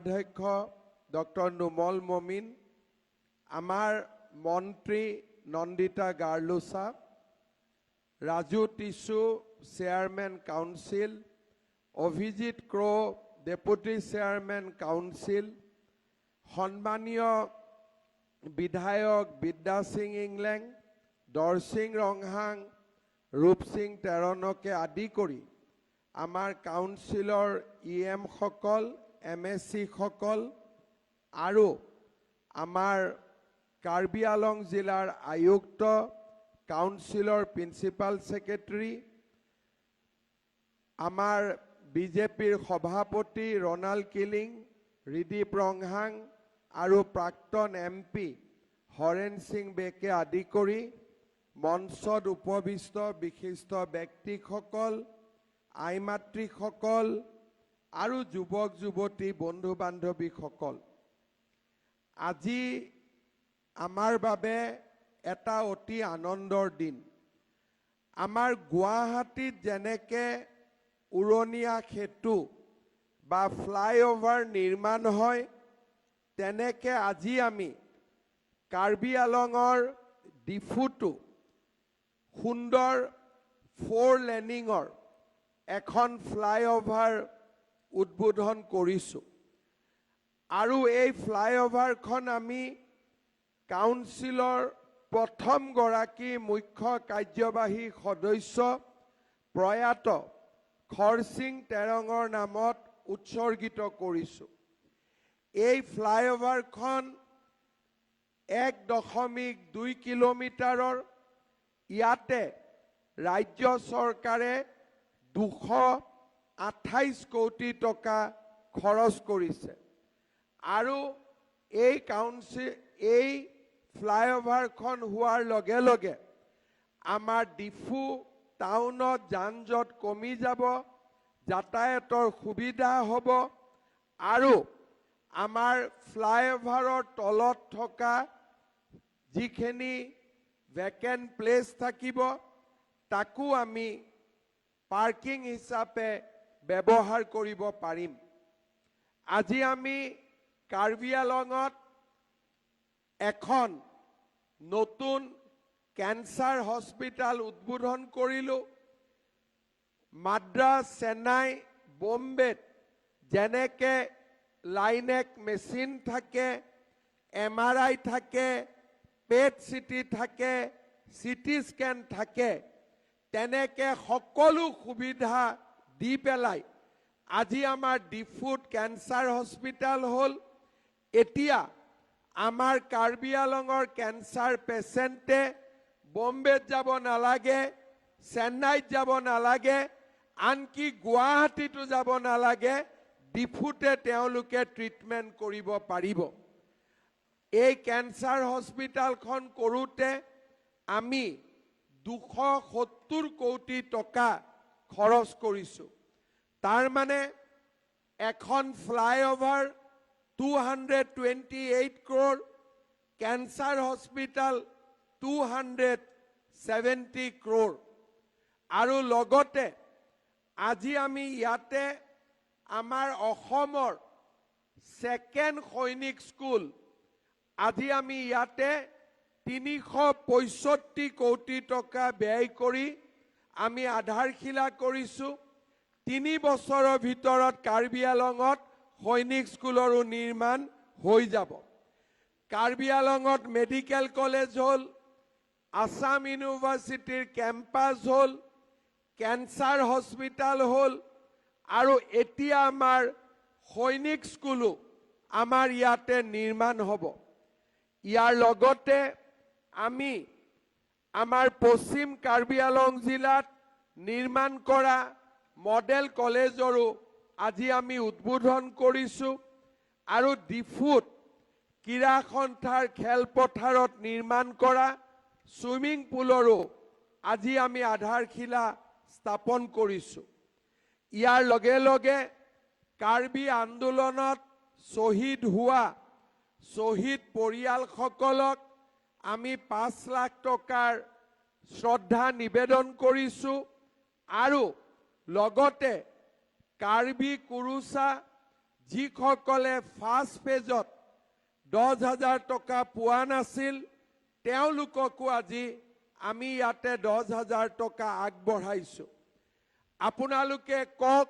উপাধ্যক্ষ ডক্টৰ নোমল মমিন, আমাৰ মন্ত্ৰী নন্দিতা গাৰ্লোচা, ৰাজু টিছু, চেয়াৰমেন কাউন্সিল, অভিজিত ক্ৰ', ডেপুটি চেয়াৰমেন কাউন্সিল, সন্মানীয় বিধায়ক বিদ্যাসিং ইংলেং, দৰসিং ৰংহাং, ৰূপসিং টেৰণকে আদি কৰি আমাৰ কাউন্সিলৰ ই এমসকল, এম এ চিসকল আৰু আমাৰ কাৰ্বি আলং জিলাৰ আয়ুক্ত, কাউন্সিলৰ প্ৰিন্সিপাল ছেক্ৰেটাৰী, আমাৰ বিজেপিৰ সভাপতি ৰণাল্ড কিলিং, ৰিদীপ ৰংহাং আৰু প্ৰাক্তন এম পি হৰেণ সিং বেকে আদি কৰি মঞ্চত উপবিষ্ট বিশিষ্ট ব্যক্তিসকল, আই মাতৃসকল আৰু যুৱক যুৱতী, বন্ধু বান্ধৱীসকল, আজি আমাৰ বাবে এটা অতি আনন্দৰ দিন। আমাৰ গুৱাহাটীত যেনেকে উৰণীয়া সেতু বা ফ্লাইঅভাৰ নিৰ্মাণ হয়, তেনেকে আজি আমি কাৰ্বি আলঙৰ ডিফুতো সুন্দৰ ফ'ৰ লেনিঙৰ এখন ফ্লাইঅভাৰ উদ্বোধন কৰিছোঁ। আৰু এই ফ্লাইঅভাৰখন আমি কাউন্সিলৰ প্ৰথমগৰাকী মুখ্য কাৰ্যবাহী সদস্য প্ৰয়াত খৰসিং টেৰঙৰ নামত উৎসৰ্গিত কৰিছোঁ। এই ফ্লাইঅভাৰখন 1.2 কিলোমিটাৰৰ। ইয়াতে ৰাজ্য চৰকাৰে 228 কোটি টকা খৰচ কৰিছে আৰু এই ফ্লাইঅভাৰখন হোৱাৰ লগে লগে আমাৰ ডিফু টাউনত যান জঁট কমি যাব, যাতায়াতৰ সুবিধা হ'ব আৰু আমাৰ ফ্লাইঅভাৰৰ তলত থকা যিখিনি ভেকেণ্ট প্লেচ থাকিব, তাকো আমি পাৰ্কিং হিচাপে ব্যৱহাৰ কৰিব পাৰিম। আজি আমি কাৰ্বি আলঙত এখন নতুন কেঞ্চাৰ হস্পিটেল উদ্বোধন কৰিলোঁ। মাদ্ৰাছ, চেন্নাই, বম্বেত যেনেকে লাইনেক মেচিন থাকে, এমআৰআই থাকে, পেট চিটি থাকে, চিটি স্কেন থাকে, তেনেকে সকলো সুবিধা দি পেলাই আজি আমাৰ ডিফুত কেঞ্চাৰ হস্পিটেল হ'ল। এতিয়া আমাৰ কাৰ্বি আলঙৰ কেঞ্চাৰ পেচেণ্টে বম্বেত যাব নালাগে, চেন্নাইত যাব নালাগে, আনকি গুৱাহাটীতো যাব নালাগে, ডিফুতে তেওঁলোকে ট্ৰিটমেণ্ট কৰিব পাৰিব। এই কেঞ্চাৰ হস্পিটেলখন কৰোঁতে আমি 270 কোটি টকা খৰচ কৰিছোঁ। তাৰ মানে এখন flyover 228 crore, cancer hospital 270 crore. আৰু লগতে আজি আমি ইয়াতে আমাৰ অসমৰ ছেকেণ্ড সৈনিক স্কুল আজি আমি ইয়াতে 365 কোটি টকা ব্যয় কৰি আমি আধাৰশিলা কৰিছোঁ। 3 বছৰৰ ভিতৰত কাৰ্বি আলঙত সৈনিক স্কুলৰো নিৰ্মাণ হৈ যাব। কাৰ্বি আলঙত মেডিকেল কলেজ হ'ল, আছাম ইউনিভাৰ্চিটিৰ কেম্পাছ হ'ল, কেঞ্চাৰ হস্পিটেল হ'ল আৰু এতিয়া আমাৰ সৈনিক স্কুলো আমাৰ ইয়াতে নিৰ্মাণ হ'ব। ইয়াৰ লগতে আমি আমাৰ পশ্চিম কাৰ্বি আলং জিলাত নিৰ্মাণ কৰা মডেল কলেজৰো আজি আমি উদ্বোধন কৰিছোঁ আৰু ডিফুত ক্ৰীড়া সন্থাৰ খেলপথাৰত নিৰ্মাণ কৰা ছুইমিং পুলৰো আজি আমি আধাৰশিলা স্থাপন কৰিছোঁ। ইয়াৰ লগে লগে কাৰ্বি আন্দোলনত শ্বহীদ হোৱা শ্বহীদ পৰিয়ালসকলক আমি 5 লাখ টকাৰ শ্ৰদ্ধা নিবেদন কৰিছোঁ আৰু লগতে কাৰ্বি কুৰুচা যিসকলে ফাৰ্ষ্ট ফেজত 10,000 টকা পোৱা নাছিল, তেওঁলোককো আজি আমি ইয়াতে 10,000 টকা আগবঢ়াইছো। আপোনালোকে কওক,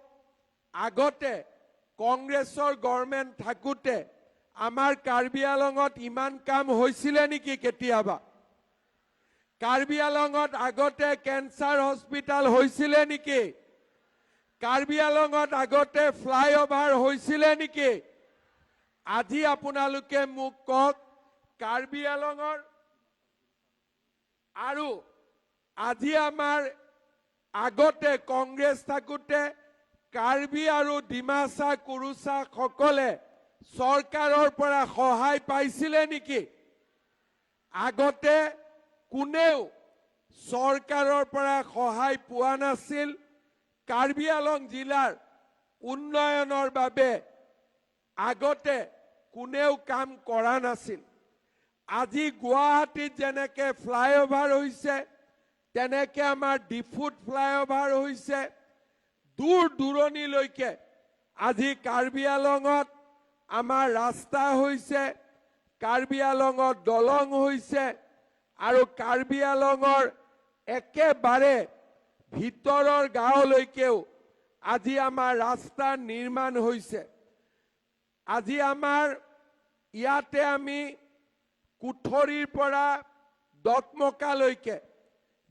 আগতে কংগ্ৰেছৰ গভৰ্ণমেণ্ট থাকোঁতে আমাৰ কাৰ্বি আলঙত ইমান কাম হৈছিলে নেকি কেতিয়াবা? কাৰ্বি আলঙত আগতে কেঞ্চাৰ হস্পিটেল হৈছিলে নেকি? কাৰ্বি আলঙত আগতে ফ্লাইঅভাৰ হৈছিলে নেকি? আজি আপোনালোকে মোক কওক, কাৰ্বি আলঙৰ আৰু আজি আমাৰ আগতে কংগ্ৰেছ থাকোঁতে কাৰ্বি আৰু ডিমাচা কুৰুচাসকলে চৰকাৰৰ পৰা সহায় পাইছিলে নেকি? আগতে কোনেও চৰকাৰৰ পৰা সহায় পোৱা নাছিল। কাৰ্বি আলং জিলাৰ উন্নয়নৰ বাবে আগতে কোনেও কাম কৰা নাছিল। আজি গুৱাহাটীত যেনেকে ফ্লাইঅভাৰ হৈছে, তেনেকে আমাৰ ডিফুত ফ্লাইঅভাৰ হৈছে। দূৰ দূৰণিলৈকে আজি কাৰ্বি আলঙত আমাৰ ৰাস্তা হৈছে, কাৰ্বি আলঙত দলং হৈছে আৰু কাৰ্বি আলঙৰ একেবাৰে ভিতৰৰ গাঁৱলৈকেও আজি আমাৰ ৰাস্তা নিৰ্মাণ হৈছে। আজি আমাৰ ইয়াতে আমি কুঠৰীৰ পৰা ডকমকালৈকে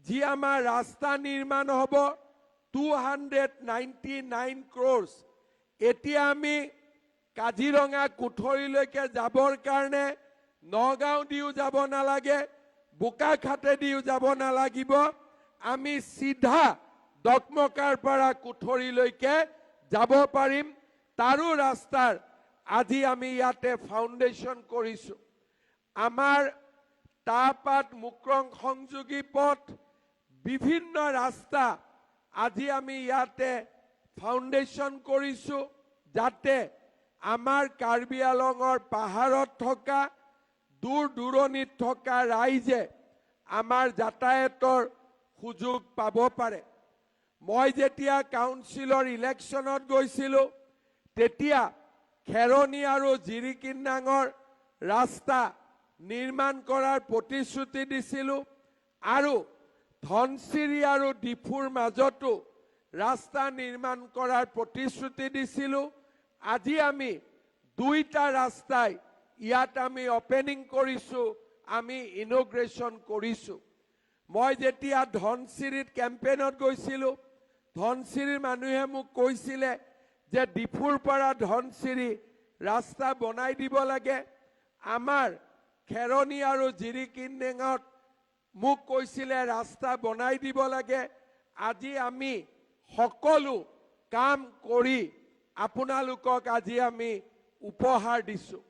যি আমাৰ ৰাস্তা নিৰ্মাণ হ'ব, 299 crores। এতিয়া আমি কাজিৰঙা কুঠৰীলৈকে যাবৰ কাৰণে নগাঁও দিও যাব নালাগে, বোকাখাতেদিও যাব নালাগিব। আমি চিধা ডকমকাৰ পৰা কুঠৰীলৈকে যাব পাৰিম। তাৰো ৰাস্তাৰ আজি আমি ইয়াতে ফাউণ্ডেশ্যন কৰিছোঁ। আমাৰ তাপাত মুক্ৰং সংযোগী পথ, বিভিন্ন ৰাস্তা আজি আমি ইয়াতে ফাউণ্ডেশ্যন কৰিছোঁ, যাতে আমাৰ কাৰ্বি আলঙৰ পাহাৰত থকা, দূৰ দূৰণিত থকা ৰাইজে আমাৰ যাতায়াতৰ সুযোগ পাব পাৰে। মই যেতিয়া কাউন্সিলৰ ইলেকশ্যনত গৈছিলোঁ, তেতিয়া খেৰণি আৰু জিৰিকিন্দাঙৰ ৰাস্তা নিৰ্মাণ কৰাৰ প্ৰতিশ্ৰুতি দিছিলোঁ আৰু ধনশিৰি আৰু ডিফুৰ মাজতো ৰাস্তা নিৰ্মাণ কৰাৰ প্ৰতিশ্ৰুতি দিছিলোঁ। আজি আমি দুইটা ৰাস্তাই ইয়াত আমি অপেনিং কৰিছোঁ, আমি ইনঅগুৰেশ্যন কৰিছোঁ। মই যেতিয়া ধনশিৰিত কেম্পেইনত গৈছিলোঁ, ধনশিৰিৰ মানুহে মোক কৈছিলে যে ডিফুৰ পৰা ধনশিৰি ৰাস্তা বনাই দিব লাগে। আমাৰ খেৰণি আৰু জিৰিকিন্দেঙত মোক কৈছিলে ৰাস্তা বনাই দিব লাগে। আজি আমি সকলো কাম কৰি আপোনালোকক আজি আমি উপহাৰ দিছোঁ।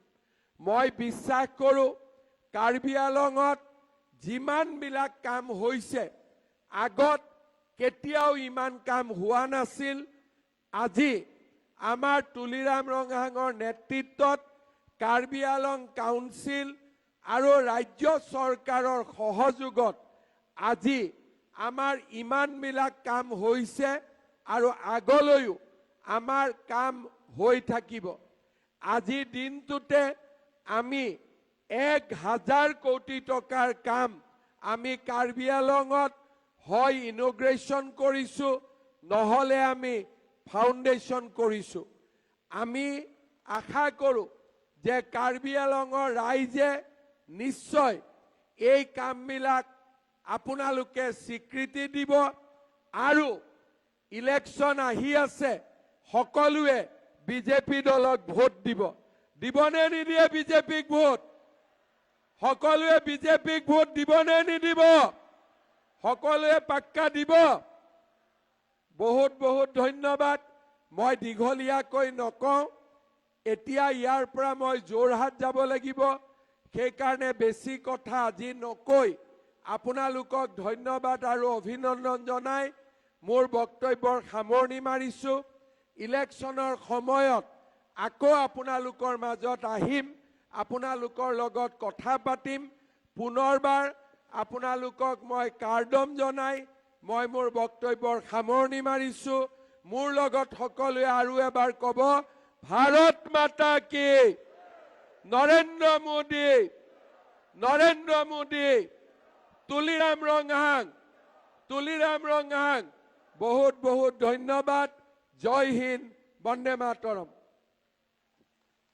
মই বিশ্বাস কৰোঁ, কাৰ্বি আলঙত যিমানবিলাক কাম হৈছে, আগত কেতিয়াও ইমান কাম হোৱা নাছিল। আজি আমাৰ তুলিৰাম ৰংহাঙৰ নেতৃত্বত কাৰ্বি আলং কাউন্সিল আৰু ৰাজ্য চৰকাৰৰ সহযোগত আজি আমাৰ ইমানবিলাক কাম হৈছে আৰু আগলৈও আমাৰ কাম হৈ থাকিব। আজিৰ দিনটোতে আমি 1,000 কোটি টকাৰ কাম আমি কাৰ্বি আলঙত হয় ইনঅগুৰেশ্যন কৰিছোঁ, নহ'লে আমি ফাউণ্ডেশ্যন কৰিছোঁ। আমি আশা কৰোঁ যে কাৰ্বি আলঙৰ ৰাইজে নিশ্চয় এই কামবিলাক আপোনালোকে স্বীকৃতি দিব আৰু ইলেকশ্যন আহি আছে, সকলোৱে বিজেপি দলক ভোট দিব। দিবনে নিদিয়ে বিজেপিক ভোট? সকলোৱে বিজেপিক ভোট দিবনে নিদিব? সকলোৱে পাক্কা দিব। বহুত বহুত ধন্যবাদ। মই দীঘলীয়াকৈ নকওঁ। এতিয়া ইয়াৰ পৰা মই যোৰহাট যাব লাগিব, সেইকাৰণে বেছি কথা আজি নকৈ আপোনালোকক ধন্যবাদ আৰু অভিনন্দন জনাই মোৰ বক্তব্যৰ সামৰণি মাৰিছোঁ। ইলেকশ্যনৰ সময়ত আকৌ আপোনালোকৰ মাজত আহিম, আপোনালোকৰ লগত কথা পাতিম। পুনৰবাৰ আপোনালোকক মই কাৰ্ডম জনাই মই মোৰ বক্তব্যৰ সামৰণি মাৰিছোঁ। মোৰ লগত সকলোৱে আৰু এবাৰ ক'ব, ভাৰত মাতা কি! নৰেন্দ্ৰ মোদী, নৰেন্দ্ৰ মোদী! তুলিৰাম ৰংহাং, তুলিৰাম ৰংহাং! বহুত বহুত ধন্যবাদ। জয় হিন্দ, বন্দে মাতৰম।